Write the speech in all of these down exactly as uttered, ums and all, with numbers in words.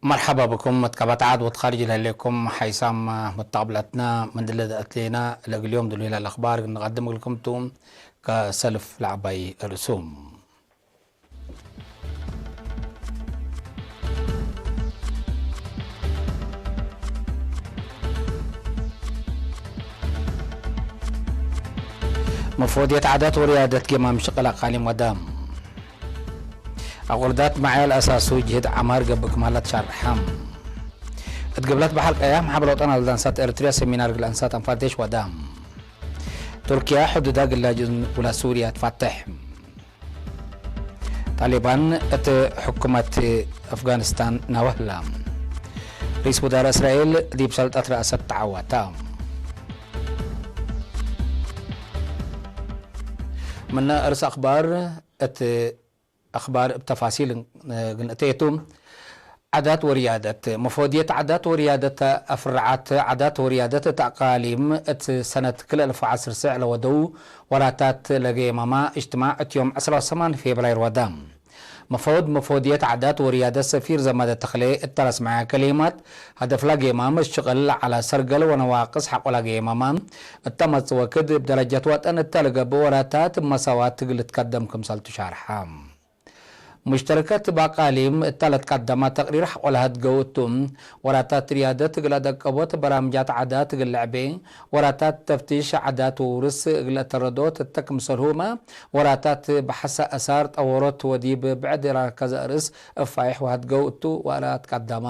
መርሐባ ብኩም መትቀበታት ወትካርጅ ለህሌኩም ሓይሳም መተቅብለትና ምን ድለ ደአትሌና ለእግል ዮም ድሉይ ለአክባር ንቀድም እግልኩም ቱ። ከሰልፍ ለዐባይ ርእሱም። መፎድየት ዓዳት ወርያደት ጌማም ሽቅል አቃሊም ወዳም። አቁርዳት መዕያል አሳሱ ጅህድ ዐማር ገብእ ክማላት ሻርሐም። እት ግብለት በሐር ቀያሕ መሐበር ወጠን አልዳንሳት ኤርትርያ ሰሚናር እግል አንሳት አንፋርዴሽ ወዳም። ቱርክያ ሕዱዳ ግላጅን ውላ ሱርያ ትፋተሕ። ጣሊባን እት ሕኩመት አፍጋኒስታን ናወህላ። ርኢስ ውዳራ እስራኤል ዲብ ሰልጠት ረአሰት ተዐወተ። ምነ እርስ አክባር እት አክባር እብ ተፋሲል እግል እቴቱ። ዓዳት ወርያደት። መፎድየት ዓዳት ወርያደት አፍርዓት ዓዳት ወርያደት እት አቃሊም እት ሰነት ክልኤ አልፍ ወዐስር ስዕ ለወደው ወራታት ለገየመማ እጅትማዕ እት ዮም ዐስራ ወሰማን ፌብራይር ወዳ። መፈውድ መፎድየት ዓዳት ወርያደት ሰፊር ዘመደ ተክሌ እተ ለስመዐ ከሌማት፣ ሀደፍላ ጌማም እት ሽቅል ለዐለ ሰርገል ወነዋቅስ ሐቆላ ገየመማ እተ መጽእ ወክድ እብ ደረጀት ወጠን እተ ለገብእ ወራታት እብ መሳዋት እግል ልትከደም ክምሰልቱ ሻርሐ። ሙሽተረከት እብ አቃሊም እተ ለትቀደመ ተቅሪር ሐቆ ለሀድገው እቱ። ወራታት ርያደት እግል አደቀቦት በራምጃት ዓዳት እግል ለዐቤ፣ ወራታት ተፍቲሽ ዓዳት ወውርስ እግል አተረዶት እተ ክምሰልሁመ፣ ወራታት በሐሰ አሳር ጠወሮት ወዲብ ብዕድ ራከዘ አርእስ እፋይሕ ወሀድገው እቱ ወአለ አትቀደመ።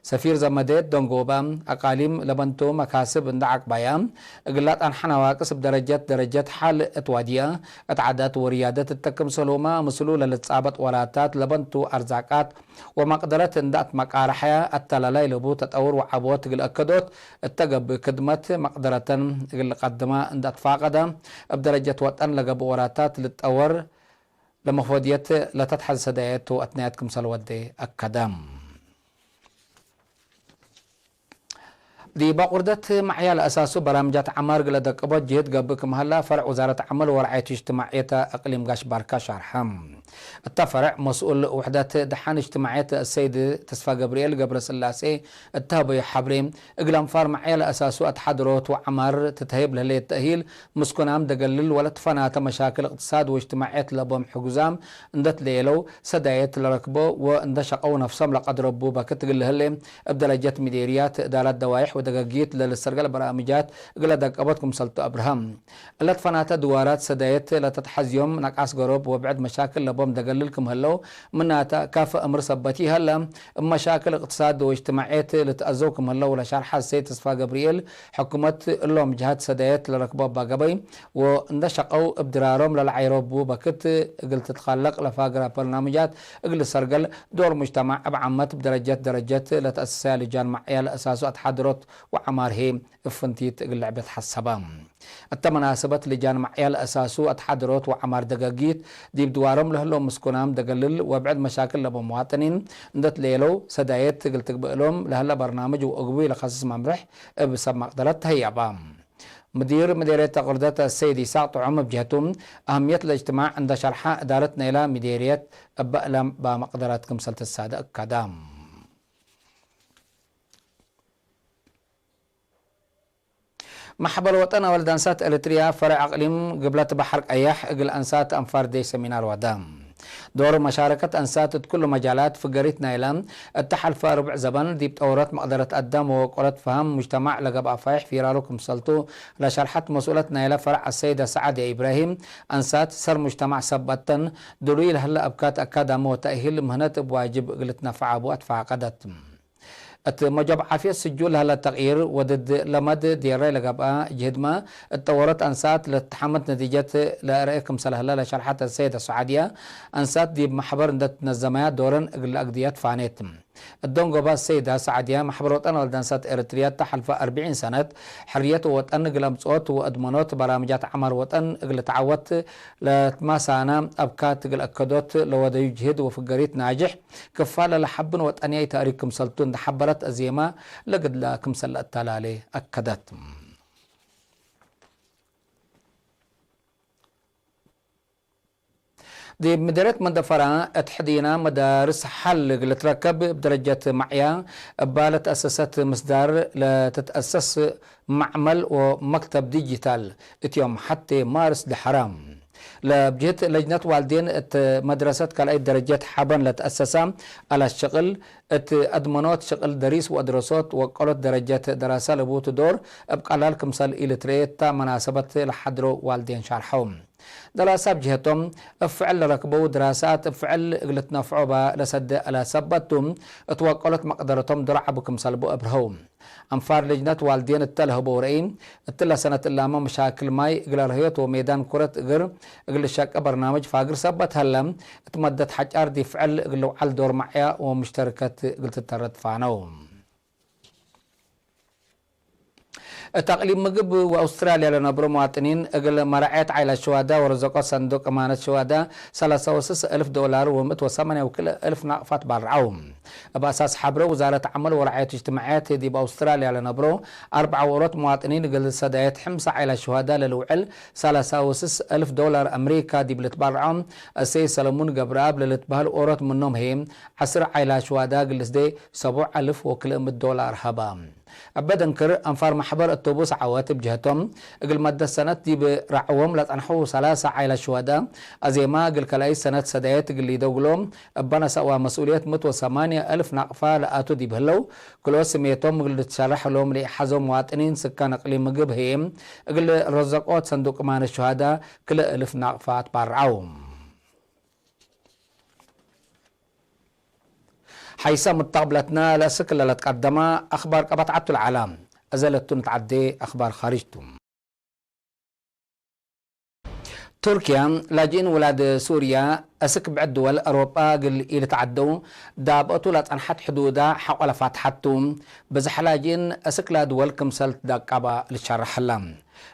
ሰፊር ዘመዴት ደንጎባ፣ አቃሊም ለበንቱ መካስብ እንደ ዐቅባያ፣ እግላ ጠንሐ ነዋቅስ እብ ደረጀት ደረጀት ሐል እት ዋድያ፣ እት ዓዳት ወርያደት እተ ክምሰልሁመ ምስሉ ለልትጻበጥ ወራታት ለበንቱ አርዛቃት ወመቅደረት እንደ አትመቃረሐያ፣ አተላላይ ለቡ ተጠውር ወዐቦት እግል አከዶት እተ ገብእ ክድመት መቅደረተን እግል ልቀድማ እንደ አትፋቀደ፣ እብ ደረጀት ወጠን ለገብእ ወራታት ልትጠወር ለመፎድየት ለተትሐዝ ሰዳየት ወአትናየት ክምሰል ወዴ አከደ። ዲብ አቁርደት መዕያ ለአሳሱ በራምጃት ዐማር እግለ ደቀቦት ጅህድ ገብእ ክም ሀላ ፈርዕ ውዛረት ዐመል ወረዓየት እጅትማዕየት አቅሊም ጋሽ ባርካ ሻርሐ። እተ ፈርዕ መስኡል ውሕደት ደሓን እጅትማዕየት አሰይድ ተስፋ ገብርኤል ገብረስላሴ እተ ሀበዩ ሐብሬ፣ እግል አንፋር መዕያ ለአሳሱ አትሓድሮት ወዐማር ትትሀይብ ለህሌት ተእሂል ምስኩናም ደገልል ወለትፈናተ መሻክል እቅትሳድ ወእጅትማዕየት ለቦም ሕጉዛም እንደ ትለኤለው ሰዳየት ለረክቦ ወእንደ ሸቀው ነፍሶም ለቀድረቡ በክት እግል ለህሌ፣ እብ ደረጀት ሚዴርያት፣ እዳረት ደዋይሕ ወደገጊት ለልሰርገል በራምጃት እግለ ደቀቦት ክምሰልቱ አብርሀ። እለ ትፈናተ ድዋራት ሰዳየት ለተትሐዝዮም ነቃስ ገሮብ ወብዕድ መሻክል ለቦም ደገልል ክም ህለው፣ ምናተ ካፈ እምር ሰበት ይሀለ፣ እብ መሻክል እቅትሳድ ወእጅትማዕየት ልትአዘው ክም ህለው ለሻርሐ አሰይድ ተስፋ ገብርኤል፣ ሕኩመት እሎም ጀሀት ሰዳየት ለረክቦ እባ ገበይ ወእንደ ሸቀው እብ ድራሮም ለለዓይረቡ በክት እግል ትትከለቅ ለፋግረ በርናምጃት እግል ሰርገል ዶር ሙጅተማዕ እብ ዓመት እብ ደረጀት ደረጀት ለተአሰሰያ ልጃን መዕያ ለአሳሱ አትሓድሮት ወዐማር ህይ እብ ፍንቲት እግል ለዐቤ ተሐሰበ። እተ መናሰበት ልጃን መዕያ ለአሳሱ አትሓድሮት ወዐማር ደገጊት ዲብ ድዋሮም ለህለው ምስኩናም ደገልል ወብዕድ መሻክል ለቦም መዋጥኒን እንደ ትሌለው ሰዳየት እግል ትግበእ እሎም ለህለ በርናምጅ ወእግቡይ ለከስስ መምርሕ እብ ሰብ መቅደረት ተህየበ። ምዲር ምዴርየት አቁርደት አሰይድ ኢሳቅ ጥዑም እብ ጀህቱ፣ አህምየት ለእጅትማዕ እንደ ሸርሐ፣ እዳረት ናይላ ምዴርየት እበ እለ ባመቅደረት ክምሰል ትሳደ እከደ። መሕበር ወጠን አወልድ አንሳት ኤሪትርያ ፈርዕ አቅሊም ግብለት በሐር ቀያሕ እግል አንሳት አንፋር ዴሽ ሰሚናር ወደ። ዶር መሻረከት አንሳት እት ኩሉ መጃላት ፍገሪት ናይለ እተ ሐልፈ ርብዕ ዘበን ዲብ ጠውረት መቅደረት አዳም ወወቆለት ፈሀም ሙጅተማዕ ለገብአ ፋይሕ ፊራሩ ክምሰልቱ ለሸርሐት መስኡለት ናይለ ፈርዕ አሰይደ ሰዓድየ ኢብራሂም፣ አንሳት ሰር ሙጅተማዕ ሰበተን ድሉይ ለህለ አብካት አካዳሚ ወተእሂል ምህነት እብ ዋጅብ እግል ልትነፈዕ አቡ አትፋቀደት። እት መጆብ ዓፍየት ስጁል ለህለ ተቅይር ወድድ ለመድ ዴራይ ለገብአ ጅህድመ እት ጠወረት አንሳት ለትትሐመድ ነቲጀት ለአርኤ ክምሰል ህለ ለሸርሐት አሰይደ ሰዓድየ፣ አንሳት ዲብ መሕበር እንደ ትነዘመያ ዶረን እግል አግድየት ፋኔት። እት ደንጎባ አሰይደ ሰዓድየ፣ መሕበር ወጠን ወልድ አንሳት ኤሪትርያ እተ ሐልፈ አርብዒን ሰነት ሕርየት ወወጠን እግል አምጽኦት ወአድመኖት በራምጃት ዐማር ወጠን እግል ተዐወት ለትማሳነ አብካት እግል አከዶት ለወደዩ ጅህድ ወፍገሪት ናጅሕ ክፋል ለለሐብን ወጠንያይ ተእሪክ ክምሰልቱ እንደ ሐበረት አዜመ ለግድላ ክምሰል ለአተላሌ አከደት። ዲብ ምድርየት መንደፈራ እት ሕዲና መዳርስ ሐል እግል ልትረከብ እብ ደረጀት ማዕያ እባ ለትአሰሰት ምስዳር ለትትአሰስ መዕመል ወመክተብ ዲጂታል እት ዮም ሐቴ ማርስ ደሐራ። ለብጅህት ለጅነት ዋልዴን እት መድረሰት ካልኣይት ደረጀት ሐበን ለትአሰሳ አላት ሽቅል እት አድመኖት ሽቅል ደሪስ ወአድረሶት ወቀሎት ደረጀት ደራሰ ለቡቱ ዶር እብ ቀላል ክምሰል ኢልትረኤ እታ መናሰበት ለሐድሮ ዋልዴን ሻርሐው። ደራሰ እብ ጀሀቶም፣ እብ ፍዕል ለረክበው ድራሳት እብ ፍዕል እግል ልትነፍዖ እባ ለሰደ አላት ሰበት ቱ፣ እት ወቀሎት መቅደረቶም ዶር ዐቢ ክምሰል ቡ አብርሀው። አንፋር ልጅነት ዋልዴን እተ ለህበው ረአይ፣ እትለ ሰነት እላመ መሻክል ማይ እግል አርህዮት ወሜዳን ኩረት እግር እግል ልሸቄ በርናምጅ ፋግር ሰበት ሀለ፣ እት መደት ሐጫር ዲብ ፍዕል እግል ልውዓል ዶር ማዕያ ወሙሽተርከት እግል ትተረት ፋነው። እት አቅሊም ምግብ ወአውስትራልያ ለነብሮ መዋጥኒን እግል መራዐየት ዓይላት ሽዋዳ ወረዘቆት ሰንዱቅ እማነት ሽዋዳ ሰላሳ ወስስ እልፍ ዶላር ወምእት ወሰማንያ ወክልኤ እልፍ ናቅፋት ባርዐው። እብ አሳስ ሐብረ ውዛረት ዐመል ወረዓየት እጅትማዕየት፣ ዲብ አውስትራልያ ለነብሮ አርበዓ ወሮት መዋጥኒን እግል ሰዳየት ሕምሳ ዓይላት ሽዋዳ ለልውዕል ሰላሳ ወስስ እልፍ ዶላር አምሪካ ዲብ ልትባርዖ፣ እሰይድ ሰለሙን ገብረአብ ለልትበህል ኦሮት ምኖም ህዬ፣ ዐስር ዓይላት ሽዋዳ እግል ልስዴ ሰቡዕ አልፍ ወክልኤ ምእት ዶላር ሀባ። እበ ደንክር፣ አንፋር መሕበር አቶቡስ ዐወት እብ ጀህቶም፣ እግል መደት ሰነት ዲብ ረዐዎም ለጸንሐው ሰላሳ ዓይላት ሽዋዳ፣ አዜማ እግል ካልኣይት ሰነት ሰዳየት እግል ሊደው እግሎም እበ ነሰእዋ መስኡልየት ምእት ወሰማንያ እልፍ ናቅፋ ለአቱ ዲብ ህለው፣ ክልኦት ስሜቶም እግል ልትሸረሕ እሎም ለኢሐዘው መዋጥኒን ስካን እቅሊም ምግብ ህዬ፣ እግል ረዘቆት ሰንዱቅ እማነት ሽሃዳ ክልኤ እልፍ ናቅፋ ትባርዐው። ሐይሰ ሙተቅብለትነ ለእስክ ለለትቀደመ አክባር ቀበት ዐቱ ለዐለ። እዘ ለቱ ንትዐዴ አክባር ካርጅ ቱ። ቱርክያ፣ ላጅኢን ውላድ ሱርያ፣ እስክ ብዕድ ድወል አውሮጳ እግል ኢልትዐደው ዳብአቱ ለጸንሐት ሕዱዳ ሐቆ ለፋትሐት ቱ። ብዝሕ ላጅኢን እስክ ለድወል ክምሰል ትዳቀበ ልትሸረሕ ህለ።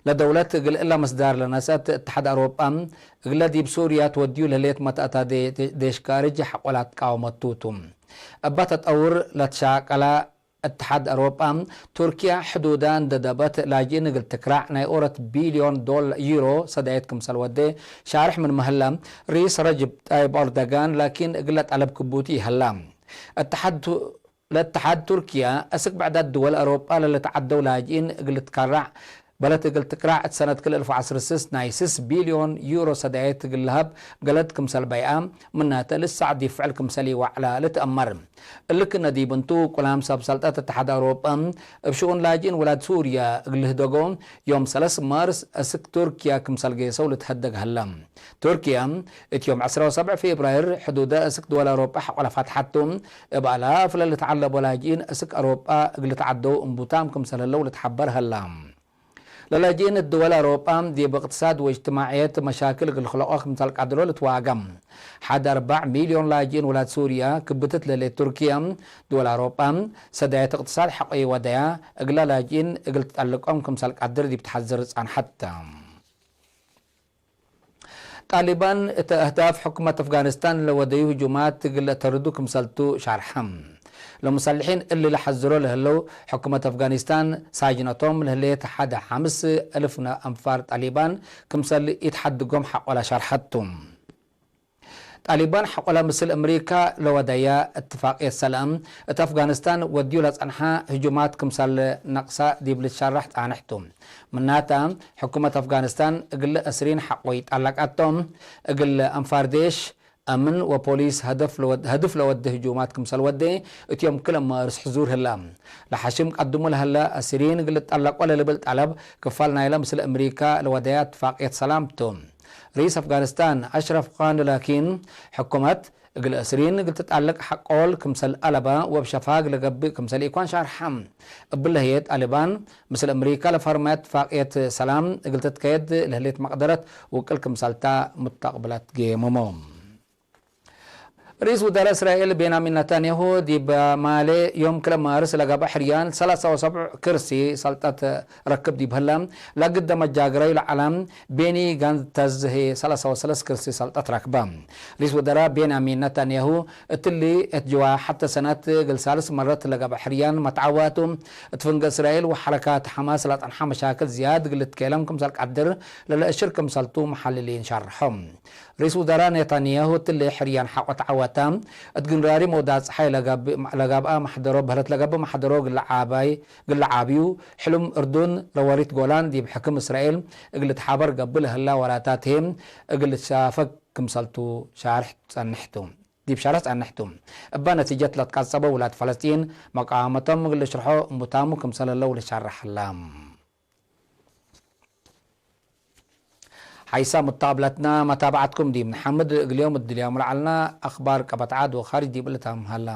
ለደውለት እግል እለ ምስዳር ለነስአት እትሓድ አውሮጳ፣ እግለ ዲብ ሱርያ ትወድዩ ለህሌት መትአታ ዴ-፣ ዴሽ ካርጅ ሐቆ ለትቃወመቱ ቱ። እበ ተጠውር ለትሻቀላ እትሓድ አውሮጳ፣ ቱርክያ ሕዱዳ እንደ ደበት ላጅኢን እግል ትክራዕ ናይ ኦሮት ቢልዮን ዶል-፣ ዩሮ ሰዳየት ክምሰል ወዴ ሻርሕ ምንመ ህለ፣ ርኢስ ረጅብ ጣይብ ኦርደጋን ላኪን እግለ ጠለብ ክቡቲ ይሀላ። እትሓድ ቱ-፣ ለእትሓድ ቱርክያ፣ እስክ ብዕዳት ድወል አውሮጳ ለልትዓደው ላጅኢን እግል ልትከራዕ፣ በለት እግል ትክራዕ እት ሰነት ክልኤ እልፍ ወዐስር ስስ ናይ ስስ ቢልዮን ዩሮ ሰዳየት እግል ለሀብ ገለድ ክምሰል በይአ፣ ምናተ ልሳዕ ዲብ ፍዕል ክምሰል ኢወዕላ ልትአመር። እሊ ክነ ዲብ እንቱ፣ ቁላም ሰብ ሰልጠት እትሓድ አውሮጳ እብ ሽኡን ላጅኢን ውላድ ሱርያ እግል ልህደጎ፣ ዮም ሰለስ ማርስ እስክ ቱርክያ ክምሰል ጌሰው ልትሀደግ ሀለ። ቱርክያ፣ እት ዮም ዐስራ ወሰብዕ ፌብራይር ሕዱደ እስክ ድወል አውሮጳ ሐቆ ለፋትሐቱ፣ እብ አላፍ ለልትዐለቦ ላጅኢን እስክ አውሮጳ እግል ልትዓደው እምቡታም ክምሰል ህለው ልትሐበር ሀላ። ለላጅኢን እት ድወል አውሮጳ ዲብ እቅትሳድ ወእጅትማዕየት መሻክል እግል ልክለቆ ክምሰል ቀድሮ ልትዋገም። ሐድ አርበዕ ሚልዮን ላጅኢን ውላድ ሱርያ ክብትት ለህሌት ቱርክያ፣ ድወል አውሮጳ ሰዳየት እቅትሳድ ሐቆ ኢወደያ፣ እግለ ላጅኢን እግል ትጠልቆም ክምሰል ቀድር ዲብ ተሐዝር ጸንሐት። ጣሊባን እተ አህዳፍ ሕኩመት አፍጋኒስታን ለወደዩ ህጁማት እግል ለአተርዱ ክምሰልቱ ሻርሐ። ለሙሰልሒን እሊ ለሐዝሮ ለህለው ሕኩመት አፍጋኒስታን ሳጅነቶም ለህሌት ሐደ ሐምስ እልፍ ነ-፣ አንፋር ጣሊባን ክምሰል ኢትሐድጎም ሐቆላ ሻርሐቱ። ጣሊባን ሐቆላ ምስል አምሪካ ለወደያ እትፋቅየት ሰላም እት አፍጋኒስታን ወድዩ ለጸንሐ ህጁማት ክምሰል ነቅሳ ዲብ ልትሸረሕ ጻንሕ ቱ። ምናተ፣ ሕኩመት አፍጋኒስታን እግለ እስሪን ሐቆ ይጠለቃቶም፣ እግለ አንፋር ዴሽ፣ አምን ወፖሊስ ሀደፍ ለወድ-፣ ሀድፍ ለወደ ህጁማት ክምሰል ወዴ፣ እት ዮም ክል እመ እርስ ሕዙር ህለ። ለሐሽም ቀድሙ ለሀለ እስሪን እግል ልጠለቆ ለልብል ጠለብ፣ ክፋል ናይለ ምስል አምሪካ ለወደያ እትፋቅየት ሰላም ቱ። ርኢስ አፍጋኒስታን አሽረፍ ጋኒ ላኪን፣ ሕኩመት እግል እስሪን እግል ትጠልቅ ሐቆል ክምሰል አለበ ወእብ ሸፋግ ለገብእ ክምሰል ኢኮን ሻርሐ። እብለ ህዬ ጣሊባን ምስል አምሪካ ለፈርመት እትፋቅየት ሰላም እግል ትትከየድ ለህሌት መቅደረት ውቅል ክምሰልታ ሙተቅብለት ጌምሞ። ርኢስ ውዘራእ እስራኤል ቤንያሚን ነታንያሁ ዲብ ማሌ ዮም ክለ ማርስ ለገብአ ሕርያን ሰላሳ ወሰብዕ ክርሲ ሰልጠት ረክብ ዲብ ህለ፣ ለግደ መጃግረዩ ለዐለ ቤኒ ጋንተዝ ህዬ ሰላሳ ወሰለስ ክርሲ ሰልጠት ረክበ። ርኢስ ውዘራእ ቤንያሚን ነታንያሁ እትሊ እት ጅዋ ሐተ ሰነት እግል ሳልስ መረት ለገብአ ሕርያን መትዓዋቱ፣ እት ፍንገ እስራኤል ወሐረካት ሐማስ ለጸንሐ መሻክል ዝያድ እግል ልትኬለም ክምሰል ቀድር ለለአሽር ክምሰልቱ መሐልሊን ሸርሖም። ርኢስ ውዘራእ ኔታንያሁ እትሊ ሕርያን ሐቆ ተዐወተ፣ እት ግንራሪ መውዳጽ ጸሓይ ለጋብ-፣ ለጋብአ መሕደሮ በህለት ለገብእ መሕደሮ እግል ዓባይ-፣ እግል ዓብዩ፣ ሕሉም እርዱን ለወሪት ጎላን ዲብ ሕክም እስራኤል እግል ልትሓበር ገብእ ለህላ ወላታት ህዬ እግል ልትሻፈግ ክምሰልቱ ሻርሕ ጸንሕቱ። ዲብ ሻርሕ ጸንሕቱ። እበ ነቲጀት ለትቀጸበው ውላድ ፈለስጢን መቃወመቶም እግል ልሽርሖ እምቡታሙ ክምሰል ህለው ልሻረሕ ህላ። ሓይሳም እተ አብለትና መታብዐትኩም ዲብ ንሓምድ፣ እግል ዮም እድልያሙ ለዐልና አክባር ቀበት ዐድ ወካርጅ ዲብ እሊ ታምም ሀላ።